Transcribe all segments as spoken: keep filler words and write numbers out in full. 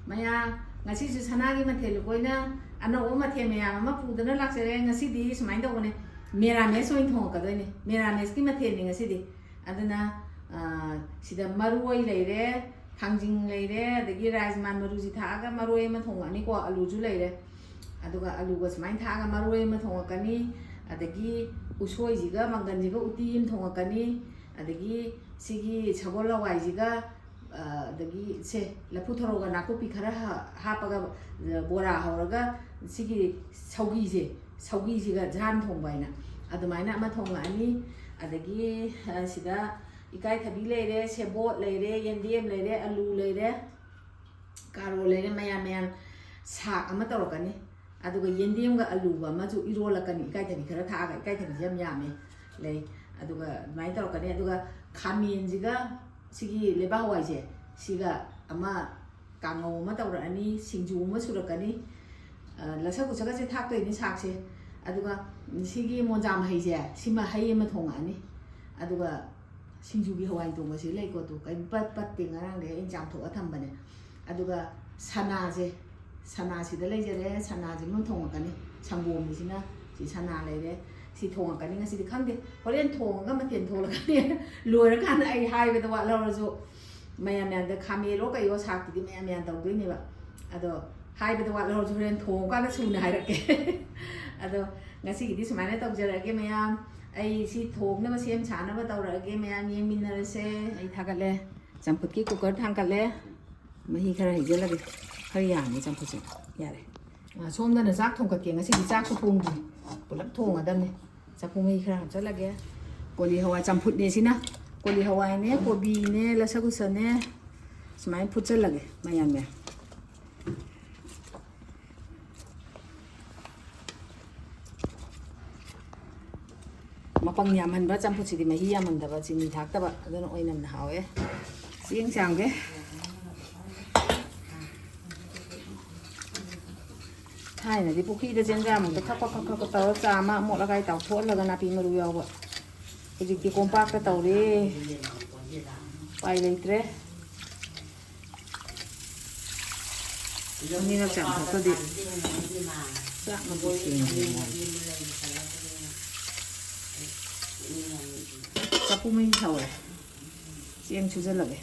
ꯃꯌꯥꯝ, ꯉꯁꯤꯁꯨ ꯁꯅꯥꯒꯤ ꯃꯊꯦꯜ ꯂꯨꯀꯣꯏꯅ ꯑꯅꯧꯕ ꯃꯊꯦꯜ ꯃꯌꯥꯝ ꯑꯃ ꯄꯨꯗꯅ ꯂꯥꯛꯆꯔꯦ꯫ ꯉꯁꯤꯗꯤ ꯁꯨꯃꯥꯏꯅ ꯇꯧꯕꯅꯦ, ꯃꯦꯔꯥꯃꯦꯁ ꯑꯣꯏꯅ ꯊꯣꯡꯉꯛꯀꯗꯣꯏꯅꯦ꯫ ꯃꯦꯔꯥꯃꯦꯁꯀꯤ ꯃꯊꯦꯜꯅꯤ ꯉꯁꯤꯗꯤ꯫ ꯑꯗꯨꯅ, ꯑ, ꯁꯤꯗ ꯃꯔꯣꯏ ꯂꯩꯔꯦ, ꯊꯥꯡꯖꯤꯡ ꯂꯩꯔꯦ, ꯑꯗꯒꯤ ꯔꯥꯖꯃꯥ ꯃꯔꯨꯁꯤ ꯊꯥꯛꯑꯒ ꯃꯔꯣꯏ ꯑꯃ ꯊꯣꯡꯉꯛꯑꯅꯤꯀꯣ, ꯑꯂꯨꯁꯨ ꯂꯩꯔꯦ꯫ ꯑꯗꯨꯒ ꯑꯂꯨꯒ ꯁꯨꯃꯥꯏꯅ ꯊꯥꯛꯑꯒ ꯃꯔꯣꯏ ꯑꯃ ꯊꯣꯡꯉꯛꯀꯅꯤ, ꯑꯗꯒꯤ ꯎꯁꯣꯏꯁꯤꯒ ꯃꯪꯒꯟꯁꯤꯒ ꯎꯇꯤ ꯑꯃ ꯊꯣꯡꯉꯛꯀꯅꯤ, ꯑꯗꯒꯤ ꯁꯤꯒꯤ ꯁꯒꯣꯜ ꯍꯋꯥꯏꯁꯤꯒ, ꯑ, ꯑꯗꯒꯤ ꯁꯦ, ꯂꯐꯨ ꯊꯔꯣꯒ ꯅꯥꯀꯨꯞꯄꯤ ꯈꯔ ꯍꯥ-, ꯍꯥꯞꯄꯒ, ꯑ, ꯕꯣꯔꯥ ꯍꯧꯔꯒ ꯁꯤꯒꯤ ꯁꯧꯒꯤꯁꯦ, ꯁꯧꯒꯤꯁꯤꯒ ꯖꯥꯟ ꯊꯣꯡꯕ ꯍꯥꯏꯅ ꯑꯗꯨꯃꯥꯏꯅ ꯑꯃ ꯊꯣꯡꯉꯛꯑꯅꯤ꯫ ꯑꯗꯒꯤ, ꯑ, ꯁꯤꯗ ꯏꯀꯥꯏꯊꯕꯤ ꯂꯩꯔꯦ, ꯁꯦꯕꯣꯠ ꯂꯩꯔꯦ, ꯌꯦꯟꯗꯦꯝ ꯂꯩꯔꯦ, ꯑꯂꯨ ꯂꯩꯔꯦ, ꯀꯥꯔꯣ ꯂꯩꯔꯦ, ꯃꯌꯥꯟ ꯃꯌꯥꯟ ꯁꯥꯛ ꯑꯃ ꯇꯧꯔꯛꯀꯅꯤ꯫ ꯑꯗꯨꯒ ꯌꯦꯟꯗꯦꯝꯒ ꯑꯂꯨꯒ ꯑꯃꯁꯨ ꯏꯔꯣꯜꯂꯛꯀꯅꯤ, ꯏꯀꯥꯏꯊꯕꯤ ꯈꯔ ꯊꯥꯛꯑꯒ꯫ ꯏꯀꯥꯏꯊꯕꯤꯁꯦ ꯌꯥꯝ ꯌꯥꯝꯃꯦ, ꯂꯩ꯫ ꯑꯗꯨꯒ ꯑꯗꯨꯃꯥꯏꯅ ꯇꯧꯔꯛꯀꯅꯤ꯫ ꯑꯗꯨꯒ ꯈꯥꯃꯦꯟꯁꯤꯒ ꯁꯤꯒꯤ ꯂꯩꯕꯥꯛ ꯍꯋꯥꯏꯁꯦ, ꯁꯤꯒ ꯑꯃ ꯀꯥꯡꯉꯧ ꯑꯃ ꯇꯧꯔꯛꯑꯅꯤ, ꯁꯤꯡꯖꯨ ꯑꯃ ꯁꯨꯔꯛꯀꯅꯤ꯫ ꯑ, ꯂꯁꯛ ꯀꯨꯁꯛꯀꯁꯦ ꯊꯥꯛꯇꯣꯏꯅꯤ ꯁꯥꯛꯁꯦ꯫ ꯑꯗꯨꯒ ꯁꯤꯒꯤ ꯃꯣꯟꯖꯥ ꯃꯍꯩꯁꯦ, ꯁꯤꯃ ꯍꯩ ꯑꯃ ꯊꯣꯡꯉꯛꯑꯅꯤ꯫ ꯑꯗꯨꯒ ꯁꯤꯡꯖꯨꯒꯤ ꯍꯋꯥꯏ ꯇꯣꯡꯕꯁꯤ ꯂꯩꯀꯣ, ꯇꯨ ꯀꯩꯝ ꯄꯠ-, ꯄꯠꯇꯦ, ꯉꯔꯥꯡꯗꯩ ꯑꯩꯅ ꯆꯥꯝꯊꯣꯛꯑ ꯊꯝꯕꯅꯦ꯫ ꯑꯗꯨꯒ ꯁꯅꯥꯁꯦ, ꯁꯅꯥꯁꯤꯗ ꯂꯩꯖꯔꯦ, ꯁꯅꯥꯁꯤꯃ ꯊꯣꯡꯉꯛꯀꯅꯤ꯫ ꯁꯪꯒꯣꯝꯒꯤꯁꯤꯅ ꯁꯤ ꯁꯅꯥ ꯂꯩꯔꯦ, ꯁꯤ ꯊꯣꯡꯉꯛꯀꯅꯤ ꯉꯁꯤꯗꯤ꯫ ꯈꯪꯗꯦ, ꯍꯣꯔꯦꯟ ꯊꯣꯡꯉꯒ ꯃꯊꯦꯜ ꯊꯣꯛꯂꯛꯀꯅꯤ꯫ ꯂꯣꯏꯔꯀꯥꯟꯗ ꯑꯩ ꯍꯥꯏꯕꯗ ꯋꯥꯠꯍꯧꯔꯁꯨ, ꯃꯌꯥꯟ ꯃꯌꯥꯟꯗ ꯈꯥꯃꯦꯜꯂꯣ ꯀꯩꯌꯣ ꯁꯥꯛꯇꯨꯗꯤ ꯃꯌꯥꯟ ꯃꯌꯥꯟ ꯇꯧꯗꯣꯏꯅꯦꯕ꯫ ꯑꯗꯣ ꯍꯥꯏꯕꯗ ꯋꯥꯠꯍꯧꯔꯁꯨ ꯍꯣꯔꯦꯟ ꯊꯣꯡꯉꯀꯥꯟꯗ ꯁꯨꯅ ꯍꯥꯏꯔꯛꯀꯦ꯫ ꯑꯗꯣ ꯉꯁꯤꯒꯤꯗꯤ ꯁꯨꯃꯥꯏꯅ ꯇꯧꯖꯔꯛꯑꯒꯦ ꯃꯌꯥꯝ꯫ ꯑꯩ ꯁꯤ ꯊꯣꯡꯅꯕ ꯁꯦꯝ ꯁꯥꯅꯕ ꯇꯧꯔꯛꯑꯒꯦ, ꯃꯌꯥꯝ ꯌꯦꯡꯃꯤꯟꯅꯔꯁꯦ꯫ ꯑꯩ ꯊꯥꯒꯠꯂꯦ, ꯆꯝꯐꯨꯠꯀꯤ ꯀꯨꯀꯔ ꯊꯥꯡꯒꯠꯂꯦ, ꯃꯍꯤ ꯈꯔ ꯍꯩꯖꯤꯜꯂꯒꯦ꯫ ꯈꯔ ꯌꯥꯝꯃꯤ ꯆꯝꯐꯨꯠꯁꯦ꯫ ꯌꯥꯔꯦ꯫ ꯑ, ꯁꯣꯝꯗꯅ ꯆꯥꯛ ꯊꯣꯡꯒꯠꯀꯦ, ꯉꯁꯤꯗꯤ ꯆꯥꯛꯁꯨ ꯊꯣꯡꯗ꯭ꯔꯤ, ꯄꯨꯂꯞ ꯊꯣꯡꯒꯗꯕꯅꯦ꯫ ꯆꯐꯨ ꯃꯍꯤ ꯈꯔ ꯍꯥꯞꯆꯜꯂꯒꯦ꯫ ꯀꯣꯂꯤ ꯍꯋꯥꯏ ꯆꯝꯐꯨꯠꯅꯦ ꯁꯤꯅ꯫ ꯀꯣꯂꯤ ꯍꯋꯥꯏꯅꯦ, ꯀꯣꯕꯤꯅꯦ, ꯂꯁꯛ ꯀꯨꯁꯅꯦ, ꯁꯨꯃꯥꯏꯅ ꯐꯨꯠꯆꯜꯂꯒꯦ ꯃꯌꯥꯟ ꯃꯌꯥꯟ꯫ ꯃꯄꯪ ꯌꯥꯝꯍꯟꯕ ꯆꯝꯐꯨꯠꯁꯤꯗꯤ, ꯃꯍꯤ ꯌꯥꯝꯍꯟꯗꯕ, ꯆꯤꯅꯤ ꯊꯥꯛꯇꯕ, ꯑꯗꯨꯅ ꯑꯣꯏꯅꯝꯅ ꯍꯥꯎꯋꯦ꯫ ꯆꯦꯡ ꯆꯥꯝꯒꯦ꯫ ꯊꯥꯏꯅꯗꯤ ꯄꯨꯈ꯭ꯔꯤꯗ ꯆꯦꯟꯖꯥꯃꯨꯛꯇ ꯈꯛ ꯈꯛ ꯈꯛ ꯈꯛ ꯇꯧꯔ ꯆꯥꯝꯃ, ꯑꯃꯣꯠ ꯑꯀꯥꯏ ꯇꯥꯎꯊꯣꯛꯍꯜꯂꯒ ꯅꯥꯄꯤ ꯃꯔꯨ ꯌꯥꯎꯕ꯫ ꯍꯧꯖꯤꯛꯇꯤ ꯀꯣꯝꯄꯥꯛꯇ ꯇꯧꯔꯦ꯫ ꯎꯄꯥꯏ ꯂꯩꯇ꯭ꯔꯦ꯫ ꯑꯅꯤꯔꯛ ꯆꯥꯝꯊꯣꯛꯇ꯭ꯔꯗꯤ ꯆꯥꯛ ꯃꯀꯨ ꯁꯦꯡꯗꯦ꯫ ꯆꯐꯨ ꯃꯩ ꯁꯧꯔꯦ꯫ ꯆꯦꯡ ꯁꯨꯖꯜꯂꯒꯦ꯫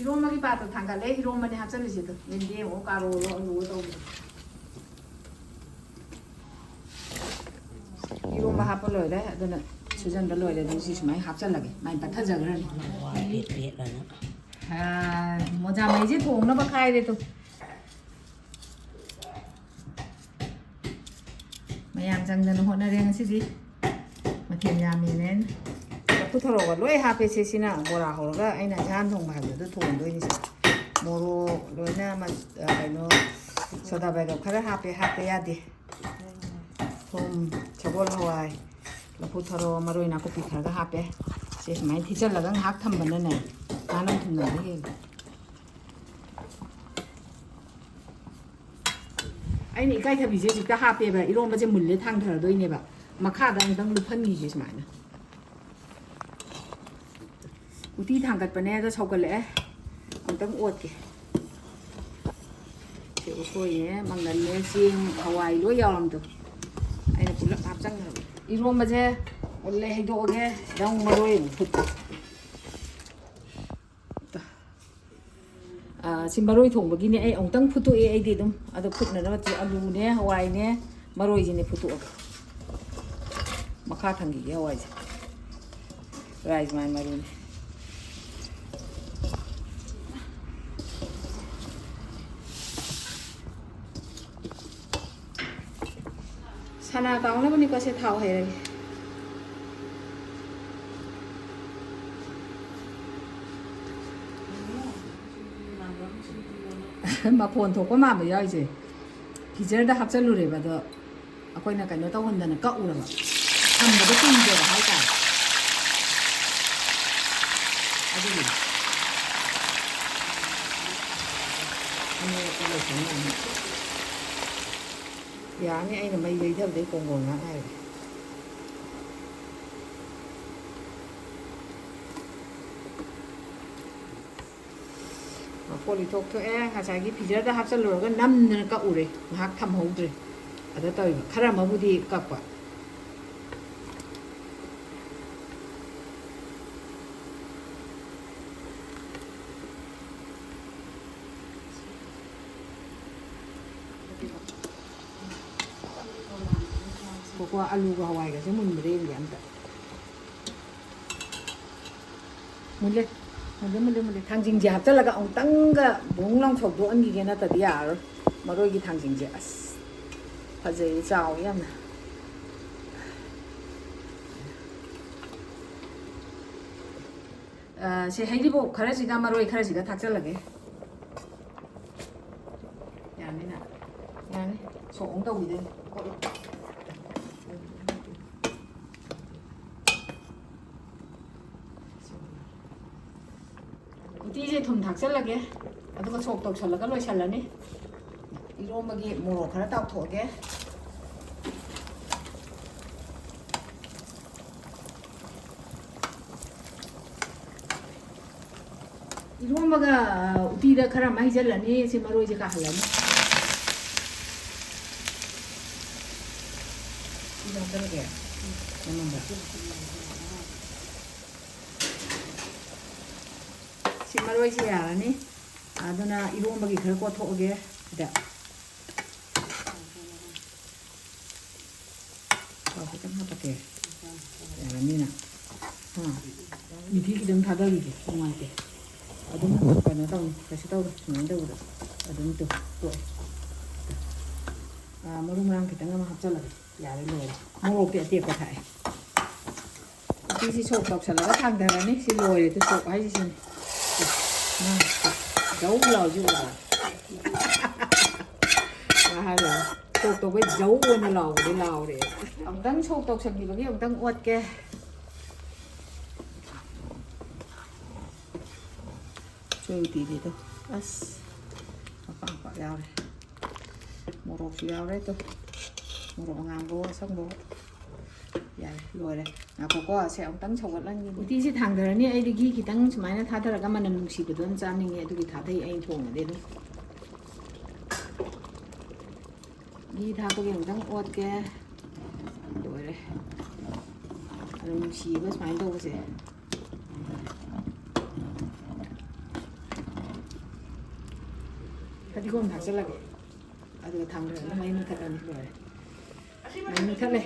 ꯏꯔꯣꯝꯕꯒꯤ ꯄꯥꯇ꯭ꯔ ꯊꯥꯡꯒꯠꯂꯦ꯫ ꯏꯔꯣꯝꯕꯅꯦ ꯍꯥꯞꯆꯜꯂꯤꯁꯦ꯫ ꯑꯗꯣ ꯌꯦꯟꯗꯦꯝ ꯑꯣ ꯀꯥꯔꯣꯠꯂꯣ ꯑꯂꯨ ꯑꯣ ꯇꯧꯕꯗꯣ꯫ ꯏꯔꯣꯝꯕ ꯍꯥꯞꯄ ꯂꯣꯏꯔꯦ꯫ ꯑꯗꯨꯅ ꯁꯨꯖꯟꯕ ꯂꯣꯏꯔꯦ꯫ ꯑꯗꯨ ꯁꯤ ꯁꯨꯃꯥꯏꯅ ꯍꯥꯞꯆꯜꯂꯒꯦ꯫ ꯃꯥꯏ ꯄꯠꯊꯖꯈ꯭ꯔꯅꯤ꯫ ꯋꯥ ꯄꯦꯠ ꯄꯦꯠꯂꯅ꯫ ꯑꯥ, ꯃꯣꯖꯥ ꯃꯩꯁꯦ ꯊꯣꯡꯅꯕ ꯈꯥꯏꯔꯦ ꯇꯨ꯫ ꯃꯌꯥꯝ ꯆꯪꯗꯅ ꯍꯣꯠꯅꯔꯦ ꯉꯁꯤꯗꯤ꯫ ꯃꯊꯦꯜ ꯌꯥꯝꯃꯦꯅꯦ꯫ ꯂꯐꯨ ꯊꯔꯣꯒ ꯂꯣꯏ ꯍꯥꯞꯄꯦ꯫ ꯁꯦ ꯁꯤꯅ ꯕꯣꯔꯥ ꯍꯧꯔꯒ ꯑꯩꯅ ꯏꯍꯥꯟ ꯊꯣꯡꯕ ꯍꯥꯏꯕꯗꯣ ꯑꯗꯨ ꯊꯣꯡꯗꯣꯏꯅꯤ꯫ ꯁꯦ ꯃꯣꯔꯣꯛ ꯂꯣꯏꯅ ꯃ-, ꯑ, ꯀꯩꯅꯣ, ꯁꯣꯗꯥ ꯕꯥꯏꯒꯞ ꯈꯔ ꯍꯥꯞꯄꯦ, ꯍꯥꯞꯄ ꯌꯥꯗꯦ꯫ ꯊꯨꯝ, ꯁꯒꯣꯜ ꯍꯋꯥꯏ, ꯂꯐꯨ ꯊꯔꯣ, ꯃꯔꯣꯏ ꯅꯥꯀꯨꯞꯄꯤ ꯈꯔꯒ ꯍꯥꯞꯄꯦ꯫ ꯁꯦ ꯁꯨꯃꯥꯏꯅ ꯊꯤꯠꯆꯜꯂꯒ ꯉꯥꯏꯍꯥꯛ ꯊꯝꯕꯅꯅꯦ, ꯃꯥꯅꯝ ꯊꯨꯡꯅꯕ ꯍꯦꯜꯂꯦ꯫ ꯑꯩꯅ ꯏꯀꯥꯏꯊꯕꯤꯁꯦ ꯍꯧꯖꯤꯛꯇ ꯍꯥꯞꯄꯦꯕ꯫ ꯏꯔꯣꯝꯕꯁꯦ ꯃꯨꯜꯂꯦ ꯊꯥꯡꯊꯔꯗꯣꯏꯅꯦꯕ꯫ ꯃꯈꯥꯗ ꯑꯃꯨꯛꯇꯪ ꯂꯨꯞꯍꯟꯈꯤꯁꯦ ꯁꯨꯃꯥꯏꯅ꯫ ꯎꯇꯤ ꯊꯥꯡꯒꯠꯄꯅꯦ, ꯑꯗꯣ ꯁꯧꯒꯠꯂꯛꯑꯦ꯫ ꯑꯃꯨꯛꯇꯪ ꯑꯣꯠꯀꯦ꯫ ꯁꯤ ꯎꯁꯣꯏꯅꯦ, ꯃꯪꯒꯟꯅꯦ, ꯆꯦꯡ, ꯍꯋꯥꯏ ꯂꯣꯏ ꯌꯥꯎꯔꯝꯗꯣ꯫ ꯑꯩꯅ ꯄꯨꯂꯞ ꯍꯥꯞꯆꯟꯈ꯭ꯔꯕ꯫ ꯏꯔꯣꯝꯕꯁꯦ ꯃꯨꯜꯂꯦ, ꯍꯩꯗꯣꯛꯑꯒꯦ꯫ ꯅꯪ ꯃꯔꯣꯏ ꯑꯃꯨꯛ ꯐꯨꯠꯀꯦ꯫ ꯑꯥ, ꯁꯤ ꯃꯔꯣꯏ ꯊꯣꯡꯕꯒꯤꯅꯦ꯫ ꯑꯩ ꯑꯃꯨꯛꯇꯪ ꯐꯨꯠꯇꯣꯛꯑꯦ꯫ ꯑꯩꯗꯤ ꯑꯗꯨꯝ ꯑꯗꯣ ꯐꯨꯠꯅꯅꯕ ꯑꯂꯨꯅꯦ, ꯍꯋꯥꯏꯅꯦ, ꯃꯔꯣꯏꯁꯤꯅꯦ ꯐꯨꯠꯇꯣꯛꯑꯒꯦ꯫ ꯃꯈꯥ ꯊꯝꯈꯤꯒꯦ ꯍꯋꯥꯏꯁꯦ꯫ ꯔꯥꯖꯃꯥ ꯃꯔꯨꯅꯦ꯫ ꯁꯅꯥ ꯇꯥꯎꯅꯕꯅꯤꯀꯣ꯫ ꯁꯦ ꯊꯥꯎ ꯍꯩꯔꯒꯦ꯫ ꯃꯐꯣꯟ ꯊꯣꯛꯄ ꯃꯥꯟꯕ ꯌꯥꯎꯔꯤꯁꯦ꯫ ꯐ꯭ꯔꯤꯖꯔꯗ ꯍꯥꯞꯆꯜꯂꯨꯔꯦꯕ, ꯑꯗꯣ ꯑꯩꯈꯣꯏꯅ ꯀꯩꯅꯣ ꯇꯧꯍꯟꯗꯅ ꯀꯛꯎꯔꯕ꯫ ꯊꯝꯕꯗꯣ ꯀꯨꯏꯗꯦꯕ ꯍꯥꯏꯇꯥꯔꯦ꯫ ꯑꯗꯨꯒꯤꯅꯤ꯫ ꯑꯅꯤꯔꯛꯇꯤ ꯂꯣꯏꯁꯟ ꯌꯥꯅꯤ꯫ ꯌꯥꯅꯤ, ꯑꯩꯅ ꯃꯩ ꯂꯩꯊꯕꯗꯩ ꯀꯣꯡꯒꯣꯟ ꯉꯥꯛ ꯉꯥꯏꯔꯦ꯫ ꯀꯣꯜ ꯂꯤꯊꯣꯛ ꯊꯣꯛꯑꯦ꯫ ꯉꯁꯥꯏꯒꯤ ꯐ꯭ꯔꯤꯖꯔꯗ ꯍꯥꯞꯆꯜꯂꯨꯔꯒ ꯅꯝꯗꯅ ꯀꯛꯎꯔꯦ, ꯉꯥꯏꯍꯥꯛ ꯊꯝꯍꯧꯗ꯭ꯔꯦ꯫ ꯑꯗ ꯇꯧꯔꯤꯕ ꯈꯔ ꯑꯃꯕꯨꯗꯤ ꯀꯛꯄ꯫ ꯀꯣꯀꯣ, ꯑꯂꯨꯒ ꯍꯋꯥꯏꯒꯁꯦ ꯃꯨꯟꯕ꯭ꯔꯥ ꯌꯦꯡꯒꯦ ꯑꯝꯇ꯫ ꯃꯨꯜꯂꯦ, ꯃꯨꯜꯂꯦ, ꯃꯨꯜꯂꯦ, ꯃꯨꯜꯂꯦ꯫ ꯊꯥꯡꯖꯤꯡꯁꯦ ꯍꯥꯞꯆꯤꯜꯂꯒ ꯑꯃꯨꯛꯇꯪꯒ ꯕꯨꯡ ꯂꯥꯎ ꯁꯧꯗꯣꯛꯍꯟꯈꯤꯒꯦ, ꯅꯠꯇ꯭ꯔꯗꯤ ꯌꯥꯔꯔꯣꯏ꯫ ꯃꯔꯣꯏꯒꯤ ꯊꯥꯡꯖꯤꯡꯁꯦ ꯑꯁ ꯐꯖꯩꯌꯦ, ꯆꯥꯎꯋꯦ ꯌꯥꯝꯅ꯫ ꯑ, ꯁꯤ ꯍꯩꯔꯤꯕꯣꯞ ꯈꯔꯁꯤꯒ ꯃꯔꯣꯏ ꯈꯔꯁꯤꯒ ꯊꯥꯛꯆꯜꯂꯒꯦ꯫ ꯌꯥꯅꯤꯅ? ꯌꯥꯅꯤ꯫ ꯁꯣꯛ ꯑꯃꯨꯛ ꯇꯧꯈꯤꯗꯣꯏꯅꯤ꯫ ꯎꯇꯤꯁꯦ ꯊꯨꯝ ꯊꯥꯛꯆꯜꯂꯒꯦ, ꯑꯗꯨꯒ ꯁꯣꯛ ꯇꯧꯁꯜꯂꯒ ꯂꯣꯏꯁꯜꯂꯅꯤ꯫ ꯏꯔꯣꯝꯕꯒꯤ ꯃꯣꯔꯣꯛ ꯈꯔ ꯇꯥꯎꯊꯣꯛꯑꯒꯦ꯫ ꯏꯔꯣꯝꯕꯒ, ꯑ, ꯎꯇꯤꯗ ꯈꯔ ꯑꯃ ꯍꯩꯖꯤꯜꯂꯅꯤ꯫ ꯁꯤ ꯃꯔꯣꯏꯁꯦ ꯀꯥꯍꯜꯂꯅꯤ꯫ ꯁꯤꯗ ꯍꯥꯞꯆꯜꯂꯒꯦ꯫ ꯃꯅꯨꯡꯗ꯫ ꯁꯤ ꯃꯔꯣꯏꯁꯦ ꯌꯥꯔꯅꯤ꯫ ꯑꯗꯨꯅ ꯏꯔꯣꯝꯕꯒꯤ ꯈꯔ ꯀꯣꯠꯊꯣꯛꯑꯒꯦ ꯁꯤꯗ꯫ ꯊꯥꯎ ꯈꯤꯇꯪ ꯍꯥꯞꯄꯛꯀꯦ꯫ ꯌꯥꯔꯅꯤꯅ꯫ ꯑꯥ, ꯃꯤꯊꯤ ꯈꯤꯇꯪ ꯊꯥꯗꯕꯤꯒꯦ, ꯅꯨꯡꯉꯥꯏꯇꯦ꯫ ꯑꯗꯨꯝ ꯀꯩꯅꯣ ꯇꯧꯅꯤ, ꯀꯩꯁꯨ ꯇꯧꯔꯣꯏ꯫ ꯁꯨꯃꯥꯏꯅ ꯇꯧꯕꯗ ꯑꯗꯨꯝ ꯇꯣ-, ꯇꯣꯛꯑꯦ꯫ ꯑꯥ, ꯃꯔꯨ ꯃꯔꯥꯡ ꯈꯤꯇꯪ ꯑꯃ ꯍꯥꯞꯆꯜꯂꯒꯦ꯫ ꯌꯥꯔꯦ, ꯂꯣꯏꯔꯦ꯫ ꯃꯣꯔꯣꯛꯇꯤ ꯑꯇꯦꯛꯄ ꯊꯥꯛꯑꯦ꯫ ꯎꯇꯤꯁꯤ ꯁꯣꯛ ꯇꯧꯁꯜꯂꯒ ꯊꯥꯡꯊꯔꯅꯤ꯫ ꯁꯤ ꯂꯣꯏꯔꯦ꯫ ꯑꯗꯨ ꯁꯣꯛ ꯍꯥꯏꯁꯤꯁꯤꯅꯤ꯫ ꯁꯤ, ꯃꯥ, ꯁꯤ, ꯖꯧ ꯂꯥꯎꯁꯤ ꯎꯕꯗ꯫ ꯃꯥ ꯍꯥꯏꯔꯦ, ꯁꯣꯛ ꯇꯧꯕꯩ ꯖꯧ ꯑꯣꯏꯅ ꯂꯥꯎꯕꯗꯤ ꯂꯥꯎꯔꯦ꯫ ꯑꯃꯨꯛꯇꯪ ꯁꯣꯛ ꯇꯧꯁꯟꯈꯤꯕꯒꯤ ꯑꯃꯨꯛꯇꯪ ꯑꯣꯠꯀꯦ꯫ ꯆꯣꯏ ꯎꯇꯤꯗꯤꯗꯣ꯫ ꯑꯁ, ꯃꯄꯥꯛ ꯃꯄꯥꯛ ꯌꯥꯎꯔꯦ꯫ ꯃꯣꯔꯣꯛꯁꯨ ꯌꯥꯎꯔꯦ꯫ ꯑꯗꯣ ꯃꯣꯔꯣꯛ ꯑꯉꯥꯡꯕ, ꯑꯁꯪꯕ꯫ ꯌꯥꯔꯦ꯫ ꯂꯣꯏꯔꯦ꯫ ꯉꯥꯏꯈꯣꯀꯣ, ꯁꯦ ꯑꯃꯨꯛꯇꯪ ꯁꯧꯒꯠꯍꯟꯈꯤꯅꯤ꯫ ꯎꯇꯤꯁꯦ ꯊꯥꯡꯊꯔꯅꯤ꯫ ꯑꯩꯗꯤ ꯘꯤ ꯈꯤꯇꯪ ꯁꯨꯃꯥꯏꯅ ꯊꯥꯗꯔꯒ ꯃꯅꯝ ꯅꯨꯡꯁꯤꯕꯗꯣ ꯑꯗꯨꯝ ꯆꯥꯅꯤꯡꯉꯦ, ꯑꯗꯨꯒꯤ ꯊꯥꯗꯩ ꯑꯩꯅ ꯊꯣꯡꯉꯗꯤ ꯑꯗꯨꯝ꯫ ꯘꯤ ꯊꯥꯛꯄꯒꯤ ꯑꯃꯨꯛꯇꯪ ꯑꯣꯠꯀꯦ꯫ ꯂꯣꯏꯔꯦ꯫ ꯃꯅꯝ ꯅꯨꯡꯁꯤꯕ ꯁꯨꯃꯥꯏꯅ ꯇꯧꯕꯁꯦ꯫ ꯐꯗꯤꯒꯣꯝ ꯊꯥꯛꯆꯜꯂꯒꯦ꯫ ꯑꯗꯨꯒ ꯊꯥꯡꯗꯔꯒ ꯃꯩ ꯃꯨꯊꯠꯂꯅꯤ꯫ ꯂꯣꯏꯔꯦ꯫ ꯃꯩ ꯃꯨꯊꯠꯂꯦ꯫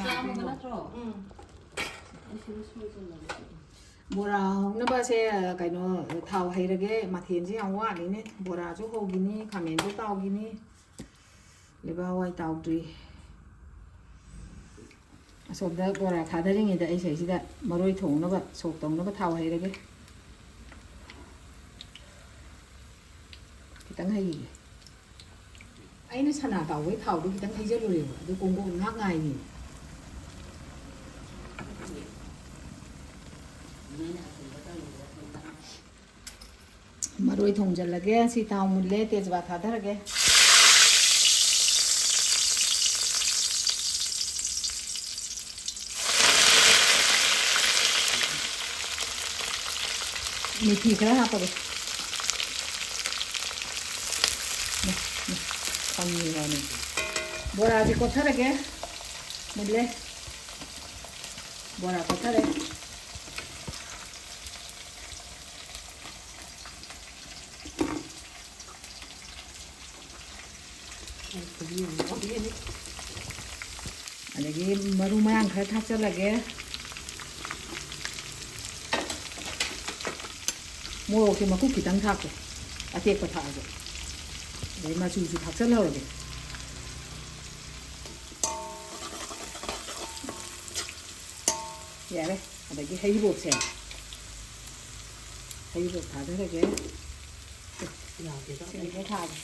ꯆꯥꯝꯃꯒ ꯅꯠꯇ꯭ꯔꯣ? ꯎꯝ꯫ ꯕꯣꯔꯥ ꯍꯧꯅꯕꯁꯦ, ꯀꯩꯅꯣ, ꯊꯥꯎ ꯍꯩꯔꯒꯦ꯫ ꯃꯊꯦꯜꯁꯦ ꯌꯥꯝ ꯋꯥꯠꯂꯤꯅꯦ꯫ ꯕꯣꯔꯥꯁꯨ ꯍꯧꯈꯤꯅꯤ, ꯈꯥꯃꯦꯟꯁꯨ ꯇꯥꯎꯈꯤꯅꯤ, ꯂꯩꯕꯥꯛ ꯍꯋꯥꯏ ꯇꯥꯎꯗ꯭ꯔꯤ꯫ ꯑꯁꯣꯝꯗ ꯕꯣꯔꯥ ꯊꯥꯗꯔꯤꯉꯩꯗ ꯑꯩ ꯁꯤꯗꯩꯁꯤꯗ ꯃꯔꯣꯏ ꯊꯣꯡꯅꯕ, ꯁꯣꯛ ꯇꯧꯅꯕ ꯊꯥꯎ ꯍꯩꯔꯒꯦ꯫ ꯈꯤꯇꯪ ꯍꯩꯒꯦ꯫ ꯑꯩꯅ ꯁꯅꯥ ꯇꯥꯎꯕꯒꯤ ꯊꯥꯎꯗꯣ ꯈꯤꯇꯪ ꯍꯩꯖꯜꯂꯨꯔꯦꯕ, ꯑꯗꯨ ꯀꯣꯡꯒꯣꯝ ꯉꯥꯏꯍꯥꯛ ꯉꯥꯏꯔꯤ꯫ ꯃꯔꯣꯏ ꯊꯣꯡꯖꯤꯜꯂꯒꯦ꯫ ꯁꯤ ꯊꯥꯎ ꯃꯨꯜꯂꯦ, ꯇꯦꯖꯄꯥꯠ ꯊꯥꯗꯔꯒꯦ꯫ ꯃꯦꯊꯤ ꯈꯔ ꯍꯥꯞꯄꯒꯦ꯫ ꯈꯪꯉꯤꯕꯅꯤ꯫ ꯕꯣꯔꯥꯁꯦ ꯀꯣꯠꯊꯔꯒꯦ꯫ ꯃꯨꯜꯂꯦ꯫ ꯕꯣꯔꯥ ꯀꯣꯠꯊꯔꯦ꯫ ꯑꯗꯒꯤ ꯃꯔꯨ ꯃꯔꯥꯡ ꯈꯔ ꯊꯥꯛꯆꯜꯂꯒꯦ꯫ ꯃꯣꯔꯣꯛꯁꯦ ꯃꯀꯨꯞ ꯈꯤꯇꯪ ꯊꯥꯛꯀꯦ, ꯑꯇꯦꯛꯄ ꯊꯥꯛꯑꯁꯨ꯫ ꯑꯗꯩ ꯃꯆꯨꯁꯨ ꯊꯥꯛꯆꯜꯍꯧꯔꯒꯦ꯫ ꯌꯥꯔꯦ꯫ ꯑꯗꯒꯤ ꯍꯩꯔꯤꯕꯣꯞꯁꯦ, ꯍꯩꯔꯤꯕꯣꯞ ꯊꯥꯗꯔꯒꯦ꯫ ꯌꯥꯗꯦꯗ꯫ ꯁꯤꯡꯁꯦ ꯊꯥꯒꯦ꯫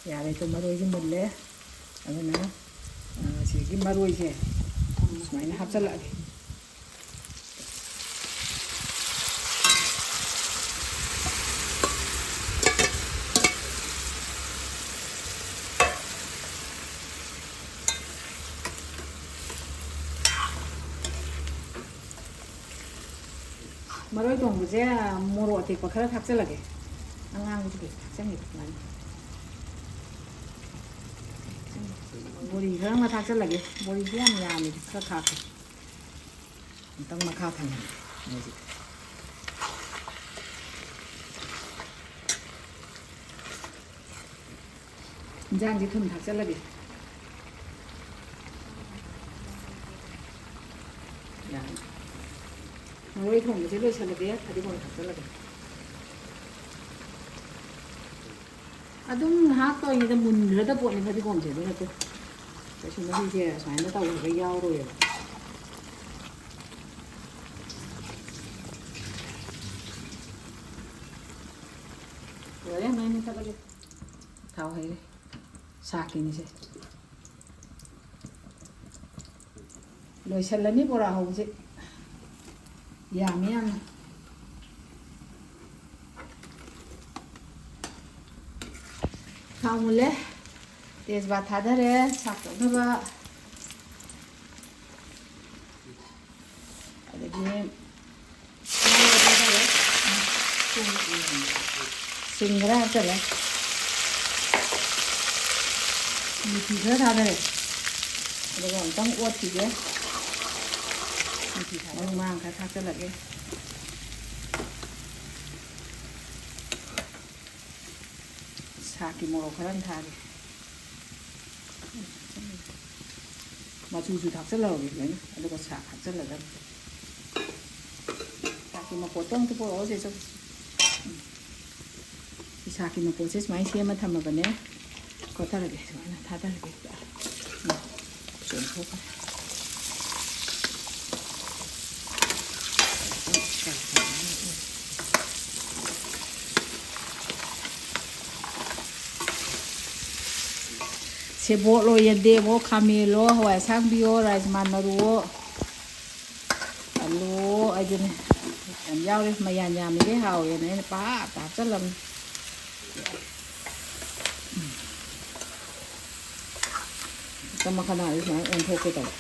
ꯌꯥꯔꯦ, ꯇꯨ ꯃꯔꯣꯏꯁꯦ ꯃꯨꯜꯂꯦ꯫ ꯑꯗꯨꯅ, ꯑ, ꯁꯤꯒꯤ ꯃꯔꯣꯏꯁꯦ ꯁꯨꯃꯥꯏꯅ ꯍꯥꯞꯆꯜꯂꯛꯑꯒꯦ꯫ ꯃꯔꯣꯏ ꯊꯣꯡꯕꯁꯦ ꯃꯣꯔꯣꯛ ꯑꯇꯦꯛꯄ ꯈꯔ ꯊꯥꯛꯆꯜꯂꯒꯦ꯫ ꯑꯉꯥꯡꯕꯁꯨ ꯀꯩꯁꯨ ꯊꯥꯛꯆꯟꯒꯦ ꯑꯗꯨꯃꯥꯏꯅ꯫ ꯕꯣꯔꯤ ꯈꯔ ꯑꯃ ꯊꯥꯛꯆꯜꯂꯒꯦ꯫ ꯕꯣꯔꯤꯁꯦ ꯌꯥꯝ ꯌꯥꯝꯃꯦ, ꯈꯔ ꯊꯥꯛꯀꯦ꯫ ꯑꯃꯨꯛꯇꯪ ꯃꯈꯥ ꯊꯪꯅ ꯃꯣꯏꯁꯦ꯫ ꯏꯟꯖꯥꯡꯁꯦ ꯊꯨꯝ ꯊꯥꯛꯆꯜꯂꯒꯦ꯫ ꯌꯥꯔꯦ꯫ ꯃꯔꯣꯏ ꯊꯣꯡꯕꯁꯦ ꯂꯣꯏꯁꯜꯂꯒꯦ, ꯐꯗꯤꯒꯣꯝ ꯊꯥꯛꯆꯜꯂꯒꯦ꯫ ꯑꯗꯨꯝ ꯉꯥꯏꯍꯥꯛ ꯇꯧꯔꯤꯉꯩꯗ ꯃꯨꯟꯈ꯭ꯔꯗ ꯄꯣꯠꯅꯤ ꯐꯗꯤꯒꯣꯝꯁꯦ, ꯑꯗꯨꯅ ꯀꯩꯁꯨ ꯃꯍꯤꯁꯦ ꯁꯨꯃꯥꯏꯅ ꯇꯧꯔꯒ ꯌꯥꯎꯔꯣꯏꯕ꯫ ꯂꯣꯏꯔꯦ, ꯃꯩ ꯃꯨꯊꯠꯂꯒꯦ꯫ ꯊꯥꯎ ꯍꯩꯔꯦ꯫ ꯁꯥꯛꯀꯤꯅꯤꯁꯦ꯫ ꯂꯣꯏꯁꯜꯂꯅꯤ ꯕꯣꯔꯥ ꯍꯧꯕꯁꯦ꯫ ꯌꯥꯝꯃꯤ ꯌꯥꯝꯅ꯫ ꯊꯥꯎ ꯃꯨꯜꯂꯦ꯫ ꯇꯦꯖꯄꯥꯠ ꯊꯥꯗꯔꯦ, ꯁꯥꯛ ꯇꯧꯅꯕ꯫ ꯑꯗꯒꯤ ꯁꯤꯡ ꯈꯔ ꯍꯥꯞꯆꯜꯂꯦ꯫ ꯃꯤꯊꯤ ꯈꯔ ꯊꯥꯗꯔꯦ꯫ ꯑꯗꯨꯒ ꯑꯃꯨꯛꯇꯪ ꯑꯣꯠꯈꯤꯒꯦ꯫ ꯃꯤꯊꯤ ꯊꯥꯗꯔꯦ, ꯃꯔꯨ ꯃꯔꯥꯡ ꯈꯔ ꯊꯥꯛꯆꯜꯂꯒꯦ꯫ ꯁꯥꯛꯀꯤ ꯃꯣꯔꯣꯛ ꯈꯔ ꯑꯃ ꯊꯥꯒꯦ꯫ ꯃꯆꯨꯁꯨ ꯊꯥꯛꯆꯜꯍꯧꯔꯒꯦ ꯂꯣꯏꯅ, ꯑꯗꯨꯒ ꯁꯥꯛ ꯍꯥꯞꯆꯜꯂꯗꯕꯅꯤ꯫ ꯁꯥꯛꯀꯤ ꯃꯄꯣꯠꯇꯣ ꯑꯝꯇ ꯄꯨꯔꯛꯑꯣ, ꯆꯦ ꯆꯧ꯫ ꯎꯝ꯫ ꯁꯤ ꯁꯥꯛꯀꯤ ꯃꯄꯣꯠꯁꯦ ꯁꯨꯃꯥꯏꯅ ꯁꯦꯝꯃ ꯊꯝꯃꯕꯅꯦ꯫ ꯀꯣꯠꯊꯔꯒꯦ, ꯁꯨꯃꯥꯏꯅ ꯊꯥꯗꯔꯒꯦ꯫ ꯎꯝ꯫ ꯆꯣꯡꯊꯣꯛꯈ꯭ꯔꯦ꯫ ꯁꯦꯕꯣꯠꯂꯣ, ꯌꯦꯟꯗꯦꯝꯋꯣ, ꯈꯥꯃꯦꯟꯂꯣ, ꯍꯋꯥꯏ ꯑꯁꯥꯡꯕꯤꯌꯣ, ꯔꯥꯖꯃꯥ ꯃꯔꯨꯋꯣ, ꯑꯂꯨꯋꯣ, ꯑꯩꯗꯤꯅꯦ ꯌꯥꯝ ꯌꯥꯎꯔꯦ꯫ ꯃꯌꯥꯟ ꯌꯥꯝꯃꯤꯈꯩ ꯍꯥꯎꯋꯦꯅ ꯑꯩꯅ ꯄꯥꯞ ꯍꯥꯞꯆꯜꯂꯕꯅꯤ꯫ ꯃꯈꯜ ꯃꯈꯜ ꯍꯥꯏꯗꯤ ꯁꯨꯃꯥꯏꯅ ꯑꯣꯟꯊꯣꯛꯀꯦ ꯇꯧꯕ꯫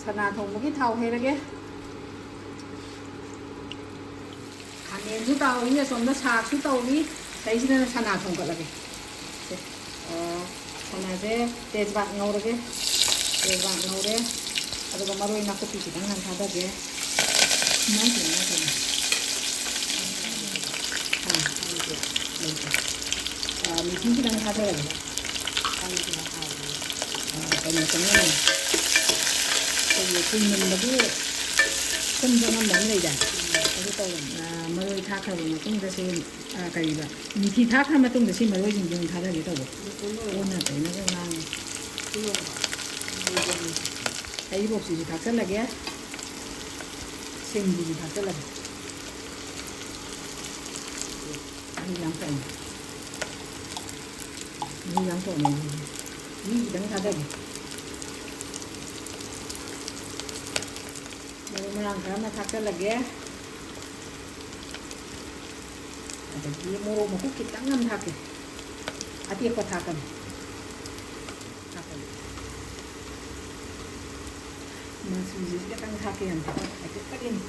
ꯁꯅꯥ ꯊꯣꯡꯕꯒꯤ ꯊꯥꯎ ꯍꯩꯔꯒꯦ꯫ ꯁꯨ ꯇꯥꯍꯧꯔꯤ, ꯑꯁꯣꯝꯗ ꯁꯥꯛꯁꯨ ꯇꯧꯔꯤ꯫ ꯁꯤꯗꯩꯁꯤꯗꯅ ꯁꯅꯥ ꯊꯣꯡꯒꯠꯂꯒꯦ꯫ ꯁꯦ, ꯑ, ꯁꯅꯥꯁꯦ ꯇꯦꯖꯄꯥꯠ ꯉꯧꯔꯒꯦ꯫ ꯇꯦꯖꯄꯥꯠ ꯉꯧꯔꯦ꯫ ꯑꯗꯨꯒ ꯃꯔꯣꯏ ꯅꯥꯀꯨꯞꯄꯤ ꯈꯤꯇꯪ ꯍꯥꯟꯅ ꯊꯥꯗꯒꯦ꯫ ꯏꯃꯥꯏ ꯄꯦꯝꯃ, ꯏꯃꯥꯏ ꯄꯦꯝꯃ꯫ ꯑ, ꯑ, ꯃꯤꯊꯤ ꯈꯤꯇꯪ ꯊꯥꯗꯔꯒꯦ꯫ ꯑ, ꯀꯩꯅꯣ ꯆꯪꯉꯝꯃꯦ꯫ ꯑꯩꯈꯣꯏꯒꯤ ꯊꯨꯝ ꯅꯝꯕꯒꯤ ꯊꯨꯝ ꯆꯪꯉꯝꯕ ꯑꯃ ꯂꯩꯗꯥꯏ? ꯑꯗꯨ ꯇꯧꯔꯝꯃꯦ꯫ ꯑ, ꯃꯔꯣꯏ ꯊꯥꯛꯈ꯭ꯔꯕ ꯃꯇꯨꯡꯗ ꯁꯤ, ꯑ, ꯀꯔꯤꯕ? ꯃꯤꯊꯤ ꯊꯥꯛꯈ꯭ꯔ ꯃꯇꯨꯡꯗ ꯁꯤ ꯃꯔꯣꯏꯁꯤꯡꯁꯦ ꯑꯃꯨꯛ ꯊꯥꯗꯒꯦ ꯇꯧꯕ꯫ ꯑꯣꯟꯅ ꯇꯩꯅꯕ ꯉꯥꯡꯉꯦ꯫ ꯍꯩꯔꯤꯕꯣꯞꯁꯤꯁꯨ ꯊꯥꯛꯆꯜꯂꯒꯦ꯫ ꯁꯤꯡꯁꯤꯁꯨ ꯊꯥꯛꯆꯜꯂꯒꯦ꯫ ꯃꯍꯤ ꯌꯥꯝ ꯊꯣꯛꯑꯦ꯫ ꯃꯍꯤ ꯌꯥꯝ ꯊꯣꯛꯑꯦ꯫ ꯃꯍꯤ ꯈꯤꯇꯪ ꯊꯥꯗꯒꯦ꯫ ꯃꯔꯨ ꯃꯔꯥꯡ ꯈꯔ ꯑꯃ ꯊꯥꯛꯆꯜꯂꯒꯦ꯫ ꯑꯗꯒꯤ ꯃꯣꯔꯣꯛ ꯃꯀꯨꯞ ꯈꯤꯇꯪ ꯑꯃ ꯊꯥꯛꯀꯦ꯫ ꯑꯇꯦꯛꯄ ꯊꯥꯛꯀꯅꯤ꯫ ꯊꯥꯛꯀꯅꯤ꯫ ꯃꯆꯨꯁꯤꯁꯨ ꯈꯤꯇꯪ ꯊꯥꯛꯀꯦ, ꯌꯥꯝ ꯊꯥꯛꯀꯅꯤ꯫ ꯍꯥꯏꯐꯦꯠ ꯀꯔꯤꯅꯤ꯫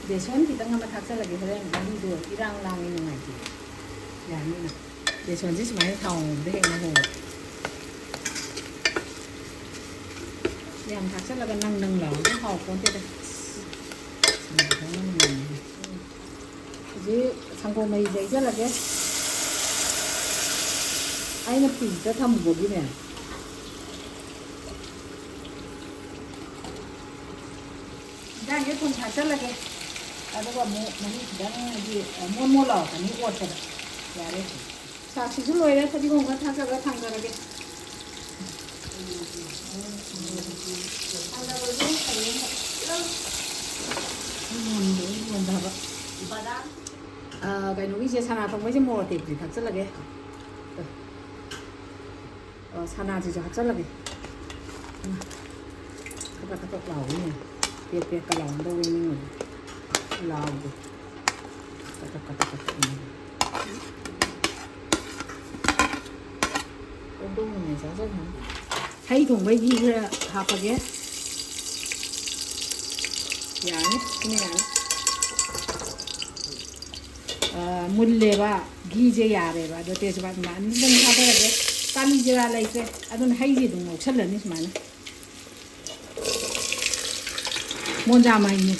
ꯕꯦꯁꯣꯟ ꯈꯤꯇꯪ ꯑꯃ ꯊꯥꯛꯆꯜꯂꯒꯦ, ꯍꯣꯔꯦꯟ ꯃꯍꯤꯗꯣ ꯏꯔꯥꯡ ꯂꯥꯡꯉꯤ, ꯅꯨꯡꯉꯥꯏꯇꯦ꯫ ꯌꯥꯅꯤꯅ꯫ ꯕꯦꯁꯣꯟꯁꯦ ꯁꯨꯃꯥꯏꯅ ꯊꯥꯎ ꯉꯧꯕꯗ ꯍꯦꯛ ꯉꯧꯍꯧꯕ꯫ ꯌꯥꯝ ꯊꯥꯛꯆꯜꯂꯒ ꯅꯪ ꯅꯪ ꯂꯥꯎꯕꯗꯤ ꯍꯥꯎꯄꯣꯟꯇꯦꯗ꯫ ꯁꯤꯅ ꯈꯤꯇꯪ ꯅꯨꯡꯉꯥꯏꯅꯤ꯫ ꯍꯧꯖꯤꯛ ꯁꯪꯒꯣꯝ ꯃꯍꯤꯁꯦ ꯍꯩꯖꯜꯂꯒꯦ꯫ ꯑꯩꯅ ꯐ꯭ꯔꯤꯖꯇ ꯊꯝꯃꯨꯕꯒꯤꯅꯦ꯫ ꯏꯟꯖꯥꯡꯁꯦ ꯊꯨꯝ ꯊꯥꯛꯆꯜꯂꯒꯦ꯫ ꯑꯗꯨꯒ ꯑꯃꯨꯛ ꯃꯍꯤ ꯈꯤꯇꯪ ꯍꯥꯏꯗꯤ ꯃꯣꯟ ꯃꯣꯟ ꯂꯥꯎꯔꯛꯀꯅꯤ ꯑꯣꯠꯄꯗ꯫ ꯌꯥꯔꯦ꯫ ꯁꯥꯛꯁꯤꯁꯨ ꯂꯣꯏꯔꯦ, ꯐꯗꯤꯒꯣꯝ ꯈꯔ ꯊꯥꯛꯆꯜꯂꯒ ꯊꯥꯡꯗꯔꯒꯦ꯫ ꯊꯥꯡꯗꯕꯁꯦ ꯐꯩꯌꯦ꯫ ꯃꯣꯟꯗꯣ ꯃꯣꯟꯗꯕ꯫ ꯕꯗꯥꯝ꯫ ꯑ, ꯀꯩꯅꯣꯒꯤꯁꯦ, ꯁꯅꯥ ꯊꯣꯡꯕꯩꯁꯦ ꯃꯣꯔꯣꯛ ꯑꯇꯦꯛꯄꯁꯦ ꯊꯥꯛꯆꯜꯂꯒꯦ꯫ ꯑ, ꯁꯅꯥꯁꯤꯁꯨ ꯍꯥꯞꯆꯜꯂꯒꯦ꯫ ꯎꯝ꯫ ꯀꯇꯛ ꯀꯇꯛ ꯂꯥꯎꯕꯅꯦ꯫ ꯄꯦꯠ ꯄꯦꯠꯀ ꯂꯥꯎꯔꯝꯗꯧꯕ ꯅꯤꯡꯉꯨꯔꯦ꯫ ꯂꯥꯎꯗꯦ꯫ ꯀꯇꯛ ꯀꯇꯛ ꯀꯇꯛ ꯏꯅꯦ꯫ ꯍꯧꯗꯣꯡꯅꯅꯦ ꯆꯥꯖꯈ꯭ꯔꯅꯤ꯫ ꯍꯩ ꯊꯣꯡꯕꯩ ꯘꯤ ꯈꯔ ꯍꯥꯞꯄꯒꯦ꯫ ꯌꯥꯔꯅꯤ꯫ ꯁꯤꯅ ꯌꯥꯔꯅꯤ꯫ ꯃꯨꯜꯂꯦꯕ, ꯘꯤꯁꯦ ꯌꯥꯔꯦꯕ꯫ ꯑꯗꯣ ꯇꯦꯖꯄꯥꯠ ꯃꯅꯥ ꯑꯅꯤꯗꯪ ꯊꯥꯗꯔꯒꯦ꯫ ꯀꯥꯂꯤ ꯖꯤꯔꯥ ꯂꯩꯇ꯭ꯔꯦ, ꯑꯗꯨꯅ ꯍꯩꯁꯦ ꯑꯗꯨꯝ ꯉꯧꯁꯜꯂꯅꯤ ꯁꯨꯃꯥꯏꯅ꯫ ꯃꯣꯟꯖꯥ ꯃꯍꯤꯅꯤ꯫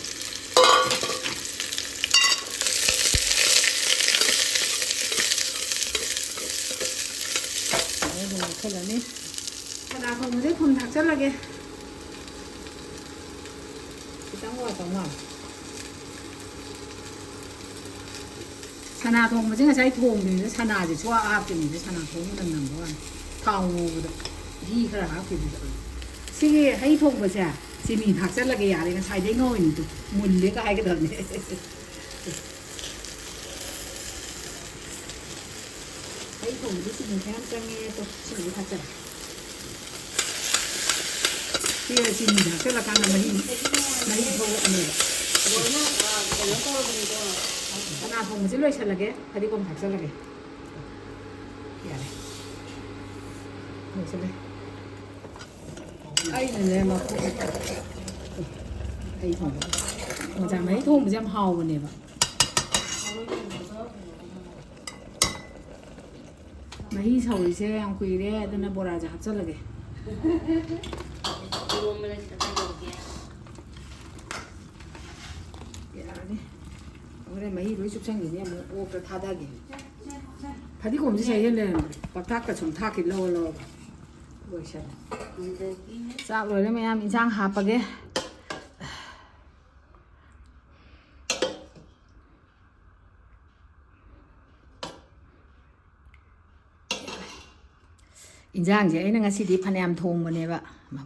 ꯑꯗꯨꯝ ꯉꯧꯁꯜꯂꯅꯤ꯫ ꯁꯅꯥ ꯊꯣꯡꯕꯁꯦ ꯊꯨꯝ ꯊꯥꯛꯆꯜꯂꯒꯦ꯫ ꯈꯤꯇꯪ ꯋꯥꯠꯇꯧ ꯃꯥꯜꯂꯦ꯫ ꯁꯅꯥ ꯊꯣꯡꯕꯁꯦ ꯉꯁꯥꯏ ꯊꯣꯡꯗ꯭ꯔꯤꯉꯩꯗ ꯁꯅꯥꯁꯦ ꯁꯨꯡꯍꯥꯞ ꯍꯥꯞꯇ꯭ꯔꯤꯉꯩꯗ ꯁꯅꯥ ꯊꯣꯡꯕ ꯃꯅꯝ ꯅꯝꯕ ꯋꯥꯅꯤ꯫ ꯊꯥꯎ ꯉꯧꯕꯗ ꯘꯤ ꯈꯔ ꯍꯥꯞꯈꯤꯕꯗꯨꯗ꯫ ꯁꯤꯒꯤ ꯍꯩ ꯊꯣꯡꯕꯁꯦ ꯆꯤꯅꯤ ꯊꯥꯛꯆꯜꯂꯒꯦ ꯌꯥꯔꯦ, ꯉꯁꯥꯏꯗꯩ ꯉꯧꯔꯤꯅꯤꯗꯣ꯫ ꯃꯨꯜꯂꯦꯒ ꯍꯥꯏꯒꯗꯕꯅꯦ꯫ ꯍꯩ ꯊꯣꯡꯕꯗꯤ ꯆꯤꯅꯤ ꯈꯔ ꯌꯥꯝ ꯆꯪꯉꯦ꯫ ꯇꯣ, ꯁꯤꯃꯗꯤ ꯊꯥꯛꯆꯜꯂꯦ꯫ ꯁꯤ ꯆꯤꯅꯤ ꯊꯥꯛꯆꯜꯂꯀꯥꯟꯗ ꯃꯍꯤ, ꯃꯍꯤ ꯊꯣꯛꯂꯛꯑꯅꯦꯕ꯫ ꯂꯣꯏꯅ, ꯑ, ꯀꯩꯅꯣ ꯇꯧꯔꯕꯅꯤꯀꯣ꯫ ꯁꯅꯥ ꯊꯣꯡꯕꯁꯤ ꯂꯣꯏꯁꯜꯂꯒꯦ, ꯐꯗꯤꯒꯣꯝ ꯊꯥꯛꯆꯜꯂꯒꯦ꯫ ꯌꯥꯔꯦ꯫ ꯂꯣꯏꯁꯜꯂꯦ꯫ ꯑꯩꯅꯅꯦ ꯃꯈꯣꯡ-, ꯍꯩ ꯊꯣꯡꯕ꯫ ꯃꯣꯟꯖꯥ ꯃꯍꯤ ꯊꯣꯡꯕꯁꯦ ꯌꯥꯝ ꯍꯥꯎꯕꯅꯦꯕ꯫ ꯃꯍꯤ ꯁꯧꯔꯤꯁꯦ ꯌꯥꯝ ꯀꯨꯏꯔꯦ, ꯑꯗꯨꯅ ꯕꯣꯔꯥꯁꯦ ꯍꯥꯞꯆꯜꯂꯒꯦ꯫ ꯌꯥꯔꯅꯤ꯫ ꯍꯣꯔꯦꯟ ꯃꯍꯤ ꯂꯣꯏ ꯆꯨꯞꯁꯟꯈꯤꯅꯤ, ꯑꯃꯨꯛ ꯑꯣꯛꯇ ꯊꯥꯗꯒꯦ꯫ ꯐꯗꯤꯒꯣꯝꯁꯦ ꯁꯤꯗ ꯂꯩꯔꯝꯃꯦ꯫ ꯄꯪꯊꯥꯛꯇ ꯁꯨꯝ ꯊꯥꯛꯈꯤ, ꯂꯧꯔ ꯂꯧꯔꯒ꯫ ꯂꯣꯏꯁꯜꯂꯦ꯫ ꯆꯥꯛ ꯂꯣꯏꯔꯦ ꯃꯌꯥꯝ, ꯏꯟꯁꯥꯡ ꯍꯥꯞꯄꯒꯦ꯫ ꯏꯟꯖꯥꯡꯁꯦ ꯑꯩꯅ ꯉꯁꯤꯗꯤ ꯐꯅꯌꯥꯝ ꯊꯣꯡꯕꯅꯦꯕ꯫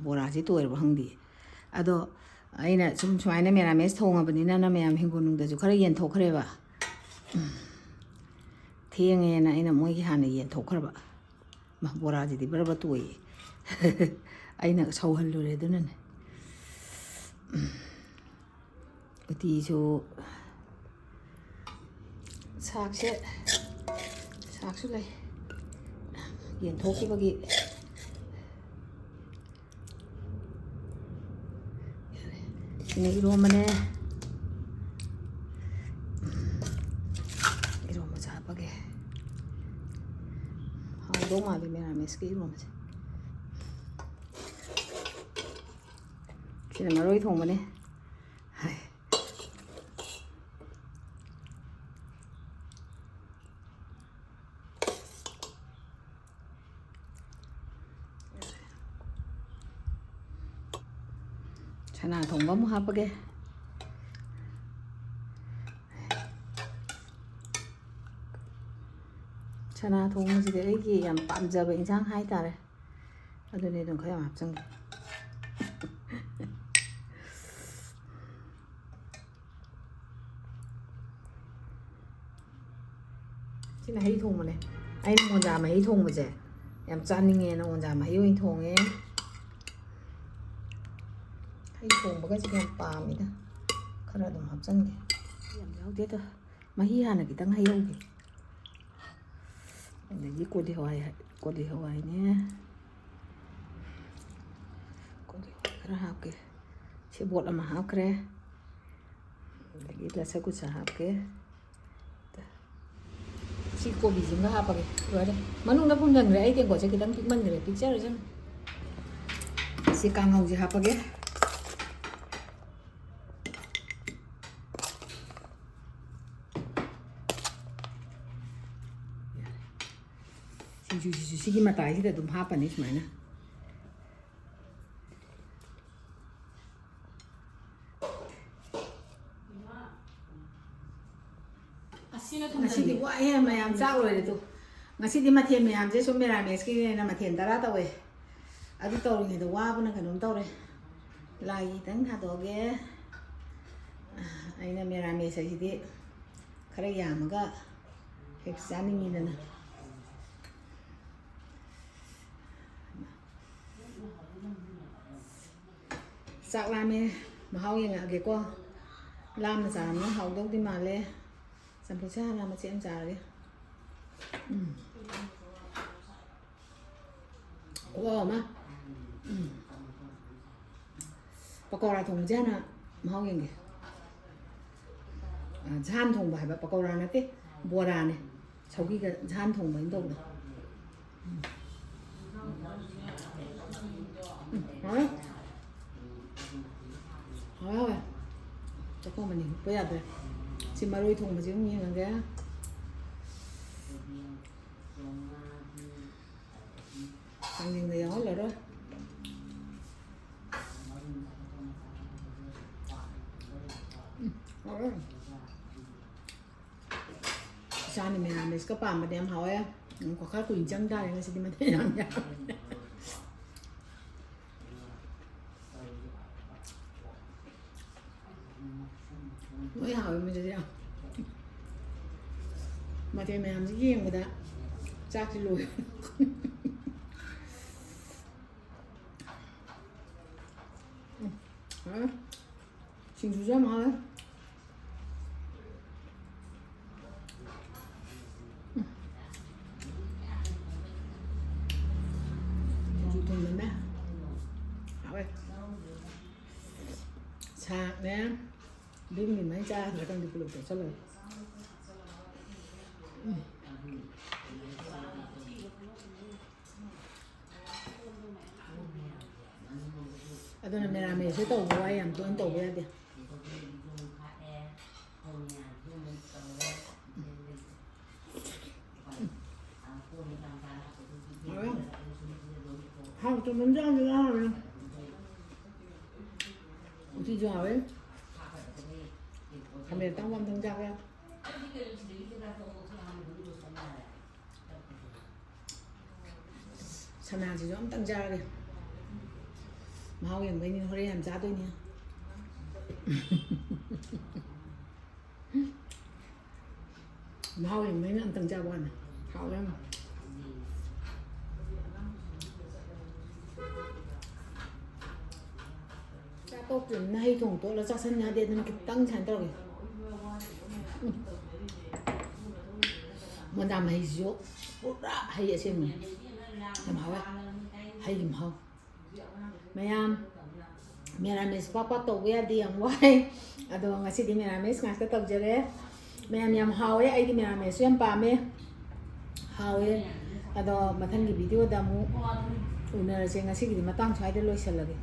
ꯕꯣꯔꯥꯁꯦ ꯇꯣꯏꯔꯕ ꯈꯪꯗꯦ꯫ ꯑꯗꯣ ꯑꯩꯅ ꯁꯨꯝ ꯁꯨꯃꯥꯏꯅ ꯃꯦꯔꯥꯃꯦꯁ ꯊꯣꯡꯉꯕꯅꯤꯅ ꯃꯌꯥꯝ ꯍꯤꯡꯒꯣꯜꯅꯨꯡꯗꯁꯨ ꯈꯔ ꯌꯦꯟꯊꯣꯛꯈ꯭ꯔꯦꯕ꯫ ꯊꯦꯡꯉꯦꯅ ꯑꯩꯅ ꯃꯣꯏꯒꯤ ꯍꯥꯟꯅ ꯌꯦꯟꯊꯣꯛꯈ꯭ꯔꯕ꯫ ꯃꯥ, ꯕꯣꯔꯥꯁꯤꯗꯤ ꯕꯔ ꯕꯔ ꯇꯣꯏꯌꯦ꯫ ꯑꯩꯅ ꯁꯧꯍꯜꯂꯨꯔꯦ ꯑꯗꯨꯅꯅꯦ꯫ ꯎꯇꯤꯁꯨ ꯁꯥꯛꯁꯦ, ꯁꯥꯛꯁꯨ ꯂꯩ꯫ ꯌꯦꯟꯊꯣꯛꯈꯤꯕꯒꯤ꯫ ꯁꯤꯅ ꯏꯔꯣꯝꯕꯅꯦ꯫ ꯃꯥꯜꯂꯤ ꯃꯦꯔꯥꯃꯦꯁꯀꯤ ꯏꯔꯣꯝꯕꯁꯦ꯫ ꯁꯤꯅ ꯃꯔꯣꯏ ꯊꯣꯡꯕꯅꯦ꯫ ꯍꯥꯏ꯫ ꯁꯅꯥ ꯊꯣꯡꯕ ꯑꯃꯨꯛ ꯍꯥꯞꯄꯒꯦ꯫ ꯁꯅꯥ ꯊꯣꯡꯕꯁꯤꯗꯤ ꯑꯩꯒꯤ ꯌꯥꯝ ꯄꯥꯝꯖꯕ ꯏꯟꯁꯥꯡ ꯍꯥꯏꯇꯥꯔꯦ꯫ ꯑꯗꯨꯅꯦ ꯑꯗꯨꯝ ꯈꯔ ꯌꯥꯝ ꯍꯥꯞꯆꯤꯟꯒꯦ꯫ ꯁꯤꯅ ꯍꯩ ꯊꯣꯡꯕꯅꯦ꯫ ꯑꯩꯅ ꯃꯣꯟꯖꯥ ꯃꯍꯤ ꯊꯣꯡꯕꯁꯦ ꯌꯥꯝ ꯆꯥꯅꯤꯡꯉꯦꯅ ꯃꯣꯟꯖꯥ ꯃꯍꯤ ꯑꯣꯏꯅ ꯊꯣꯡꯉꯦ꯫ ꯍꯩ ꯊꯣꯡꯕꯒꯁꯦ ꯌꯥꯝ ꯄꯥꯝꯃꯤꯗ꯫ ꯈꯔ ꯑꯗꯨꯝ ꯍꯥꯞꯆꯤꯟꯒꯦ꯫ ꯌꯥꯝ ꯌꯥꯎꯗꯦꯗ꯫ ꯃꯍꯤ ꯍꯥꯟꯅ ꯈꯤꯇꯪ ꯍꯩꯍꯧꯒꯦ꯫ ꯑꯗꯒꯤ ꯀꯣꯂꯤ ꯍꯋꯥꯏ, ꯀꯣꯂꯤ ꯍꯋꯥꯏꯅꯦ꯫ ꯀꯣꯂꯤ ꯍꯋꯥꯏ ꯈꯔ ꯍꯥꯞꯀꯦ꯫ ꯁꯦꯕꯣꯠ ꯑꯃ ꯍꯥꯞꯈ꯭ꯔꯦ꯫ ꯑꯗꯒꯤ ꯂꯁ ꯀꯨꯁ ꯍꯥꯞꯀꯦ꯫ ꯁꯤ ꯀꯣꯕꯤꯁꯤꯃꯒ ꯍꯥꯞꯄꯒꯦ꯫ ꯂꯣꯏꯔꯦ꯫ ꯃꯅꯨꯡꯗ ꯄꯨꯝꯁꯤꯟꯈ꯭ꯔꯦ꯫ ꯑꯩ ꯇꯦꯡꯀꯣꯠꯁꯦ ꯈꯤꯇꯪ ꯄꯤꯛꯃꯟꯈ꯭ꯔꯦ꯫ ꯄꯤꯛꯆꯔꯁꯅꯨ꯫ ꯁꯤ ꯀꯥꯡꯍꯧꯁꯦ ꯍꯥꯞꯄꯒꯦ꯫ ꯁꯤꯡꯖꯨꯁꯤꯁꯨ ꯁꯤꯒꯤ ꯃꯇꯥꯏꯁꯤꯗ ꯑꯗꯨꯝ ꯍꯥꯞꯄꯅꯤ ꯁꯨꯃꯥꯏꯅ꯫ ꯑꯁꯤꯅ ꯉꯁꯤꯗꯤ ꯊꯝꯖꯤꯜꯂꯦ꯫ ꯋꯥꯏꯍꯦ ꯃꯌꯥꯝ, ꯆꯥꯛ ꯂꯣꯏꯔꯦ ꯇꯨ꯫ ꯉꯁꯤꯗꯤ ꯃꯊꯦꯜ ꯃꯌꯥꯝꯁꯦ ꯁꯨꯝ ꯃꯦꯔꯥꯃꯦꯁꯀꯤꯅꯦꯅ ꯃꯊꯦꯜ ꯇꯔꯥ ꯇꯧꯋꯦ꯫ ꯑꯗꯨ ꯇꯧꯔꯤꯉꯩꯗ ꯋꯥꯕꯅ ꯀꯩꯅꯣꯝ ꯇꯧꯔꯦ꯫ ꯂꯥꯏꯒꯤ ꯈꯤꯇꯪ ꯊꯥꯗꯣꯛꯑꯒꯦ꯫ ꯑꯩꯅ ꯃꯦꯔꯥꯃꯦꯁ ꯍꯥꯏꯁꯤꯗꯤ ꯈꯔ ꯌꯥꯝꯃꯒ ꯍꯦꯛ ꯆꯥꯅꯤꯡꯉꯤꯗꯅ꯫ ꯆꯥꯛ ꯂꯥꯝꯃꯦ, ꯃꯍꯥꯎ ꯌꯦꯡꯉꯛꯑꯒꯦꯀꯣ꯫ ꯂꯥꯝꯅ ꯆꯥꯔꯝꯅ ꯍꯥꯎꯗꯧꯗꯤ ꯃꯥꯜꯂꯦ꯫ ꯆꯝꯐꯨꯠꯁꯦ ꯍꯥꯟꯅ ꯃꯆꯦꯠ ꯑꯃ ꯆꯥꯔꯒꯦ꯫ ꯎꯝ꯫ ꯈꯨꯍꯥꯎ ꯑꯃ꯫ ꯎꯝ꯫ ꯄꯀꯧꯔꯥ ꯊꯣꯡꯕꯁꯦ ꯍꯥꯟꯅ ꯃꯍꯥꯎ ꯌꯦꯡꯒꯦ꯫ ꯑ, ꯖꯥꯝ ꯊꯣꯡꯕ ꯍꯥꯏꯕ, ꯄꯀꯧꯔꯥ ꯅꯠꯇꯦ, ꯕꯣꯔꯥꯅꯦ꯫ ꯁꯧꯒꯤꯒ ꯖꯥꯝ ꯊꯣꯡꯕ ꯑꯩꯅ ꯇꯧꯕꯗꯣ꯫ ꯎꯝ, ꯍꯥꯎꯋꯦ꯫ ꯍꯥꯎꯋꯦ, ꯍꯥꯎꯋꯦ꯫ ꯆꯥꯛꯈꯣꯝ ꯑꯅꯤ ꯍꯨꯠꯄ ꯌꯥꯗ꯭ꯔꯦ꯫ ꯁꯤ ꯃꯔꯣꯏ ꯊꯣꯡꯕꯁꯦ ꯑꯃꯨꯛ ꯌꯦꯡꯉꯒꯦ꯫ ꯊꯥꯡꯖꯤꯡꯗ ꯌꯥꯎꯍꯜꯂꯔꯣꯏ꯫ ꯎꯝ, ꯍꯥꯎꯋꯦ꯫ ꯏꯆꯥꯅ ꯃꯦꯔꯥꯃꯦꯁꯀ ꯄꯥꯝꯕꯗꯤ ꯌꯥꯝ ꯍꯥꯎꯋꯦ꯫ ꯉꯥꯏꯈꯣ, ꯈꯔ ꯀꯨꯏꯅ ꯆꯪ ꯇꯥꯔꯦ ꯉꯁꯤꯗꯤ, ꯃꯊꯦꯜ ꯌꯥꯝ ꯌꯥꯝꯃꯦ꯫ ꯂꯣꯏ ꯍꯥꯎꯋꯦ ꯃꯣꯏꯗꯗꯤ ꯌꯥꯝ꯫ ꯃꯊꯦꯜ ꯃꯌꯥꯝꯁꯤ ꯌꯦꯡꯕꯗ ꯆꯥꯛꯁꯤ ꯂꯣꯏ꯫ ꯎꯝ, ꯍꯥꯎꯋꯦ꯫ ꯁꯤꯡꯖꯨꯁꯨ ꯌꯥꯝ ꯍꯥꯎꯋꯦ꯫ ꯎꯝ꯫ ꯁꯤꯡꯖꯨ ꯊꯨꯝ ꯅꯝꯃꯦ꯫ ꯍꯥꯎꯋꯦ꯫ ꯁꯥꯛꯅꯦ꯫ ꯚꯤꯝꯒꯤ ꯃꯩ ꯆꯥꯗ꯭ꯔꯥ ꯈꯪꯗꯦ, ꯄꯨꯂꯞ ꯇꯣꯠꯁꯜꯂꯒ꯫ ꯎꯝ꯫ ꯑꯗꯨꯅ ꯃꯦꯔꯥꯃꯦꯁꯁꯦ ꯇꯧꯕ ꯋꯥꯏ, ꯌꯥꯝ ꯇꯣꯏꯅ ꯇꯧꯕ ꯌꯥꯗꯦ꯫ ꯍꯥꯎꯋꯦ꯫ ꯍꯥꯎꯇꯕ ꯏꯟꯖꯥꯡꯗꯤ ꯌꯥꯎꯔꯔꯣꯏ꯫ ꯎꯇꯤꯁꯨ ꯍꯥꯎꯋꯦ꯫ ꯈꯥꯃꯦꯟ ꯑꯇꯥꯎꯕ ꯑꯝꯇꯪ ꯆꯥꯒꯦ꯫ ꯁꯅꯥꯁꯤꯁꯨ ꯑꯝꯇꯪ ꯆꯥꯔꯒꯦ꯫ ꯃꯍꯥꯎ ꯌꯦꯡꯕꯩꯅꯤ, ꯍꯣꯔꯦꯟ ꯌꯥꯝ ꯆꯥꯗꯣꯏꯅꯦ꯫ ꯃꯍꯥꯎ ꯌꯦꯡꯕꯩꯅ ꯑꯝꯇꯪ ꯆꯥꯕ ꯋꯥꯅꯤ꯫ ꯍꯥꯎꯋꯦ ꯌꯥꯝꯅ꯫ ꯆꯥꯛ ꯇꯣꯛꯇ꯭ꯔꯤꯕꯅꯤꯅ ꯍꯩ ꯊꯣꯡ ꯇꯣꯠꯂ ꯆꯥꯁꯟ ꯌꯥꯗꯦ, ꯑꯗꯨꯅ ꯈꯤꯇꯪ ꯁꯨꯃꯥꯏꯅ ꯇꯧꯔꯒꯦ꯫ ꯎꯝ꯫ ꯃꯣꯟꯗꯥ ꯃꯍꯤꯁꯤꯁꯨ ꯄꯨꯔꯥ ꯍꯩ ꯑꯁꯦꯡꯕꯅꯤ꯫ ꯌꯥꯝ ꯍꯥꯎꯋꯦ꯫ ꯍꯩꯒꯤ ꯃꯍꯥꯎ꯫ ꯃꯌꯥꯝ, ꯃꯦꯔꯥꯃꯦꯁ ꯄꯥꯛ ꯄꯥꯛ ꯇꯧꯕ ꯌꯥꯗꯦ, ꯌꯥꯝ ꯋꯥꯏ꯫ ꯑꯗꯣ ꯉꯁꯤꯗꯤ ꯃꯦꯔꯥꯃꯦꯁ ꯉꯥꯛꯇ ꯇꯧꯖꯔꯦ꯫ ꯃꯌꯥꯝ, ꯌꯥꯝ ꯍꯥꯎꯋꯦ꯫ ꯑꯩꯗꯤ ꯃꯦꯔꯥꯃꯦꯁꯁꯨ ꯌꯥꯝ ꯄꯥꯝꯃꯦ꯫ ꯍꯥꯎꯋꯦ꯫ ꯑꯗꯣ ꯃꯊꯪꯒꯤ ꯚꯤꯗꯤꯑꯣꯗ ꯑꯃꯨꯛ ꯎꯅꯔꯁꯦ꯫ ꯉꯁꯤꯒꯤꯗꯤ ꯃꯇꯥꯡ ꯁ꯭ꯋꯥꯏꯗ ꯂꯣꯏꯁꯤꯜꯂꯒꯦ꯫